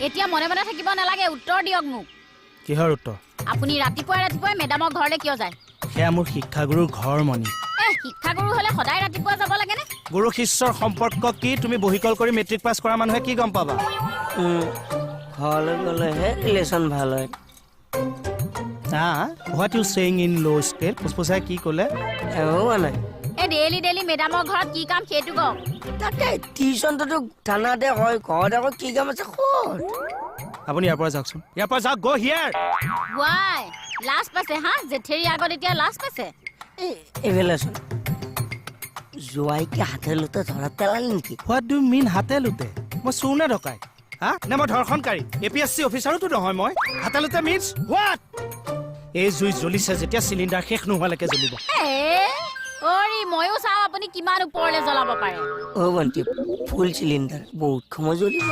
এতিয়া মনে মনে থাকিব নালাগে, উত্তৰ দিয়ক মোক। কিহৰ উত্তৰ? আপুনি ৰাতিপুৱাই ৰাতিপুৱাই মেডামৰ ঘৰলৈ কিয় যায়? সেয়া মোৰ শিক্ষাগুৰুৰ ঘৰ, মণি। এ, শিক্ষাগুৰু হলে সদায় ৰাতিপুৱা যাব লাগেনে? গুৰু শিষ্যৰ সম্পৰ্ক কি তুমি বহিকল কৰি মেট্ৰিক পাছ কৰা মানুহে কি গম পাবা? ঘৰলৈ গ'লেহে ৰিলেশ্যন ভাল হয়। হা, what you saying in low scale? ফুচফুচাই কি ক'লে? একো হোৱা নাই। এ, ডেইলি ডেইলি মেডামৰ ঘৰত কি কাম সেইটো কওক। তাকে, টিউচনটোতো থানাতে হয়, ঘৰত আকৌ কি কাম আছে ক'ত? আপুনি ইয়াৰ পৰা যাওকচোন, ইয়াৰ পৰা যাওক। গ' হিয়াৰ। ৱাই, লাজ পাইছে? হা, জেঠেৰি আগত এতিয়া লাজ পাইছে? এই, এইফালেচোন জোৱাইকে হাতে লোতে ধৰাত পেলালি নেকি? What do mean হাতে লোতে? মই চোৰ নে ডকাইত, হা? নে মই ধৰ্ষণকাৰী এপিএছচি অফিচাৰোতো নহয় মই। হাতে লোতে মিনছ what? এই জুই জ্বলিছে যেতিয়া চিলিণ্ডাৰ শেষ নোহোৱালৈকে জ্বলিব। এ অৰি, ময়ো চাওঁ আপুনি কিমান ওপৰলৈ জ্বলাব পাৰে। অ' ভণ্টি, ফুল চিলিণ্ডাৰ বহুত সময় জ্বলিব।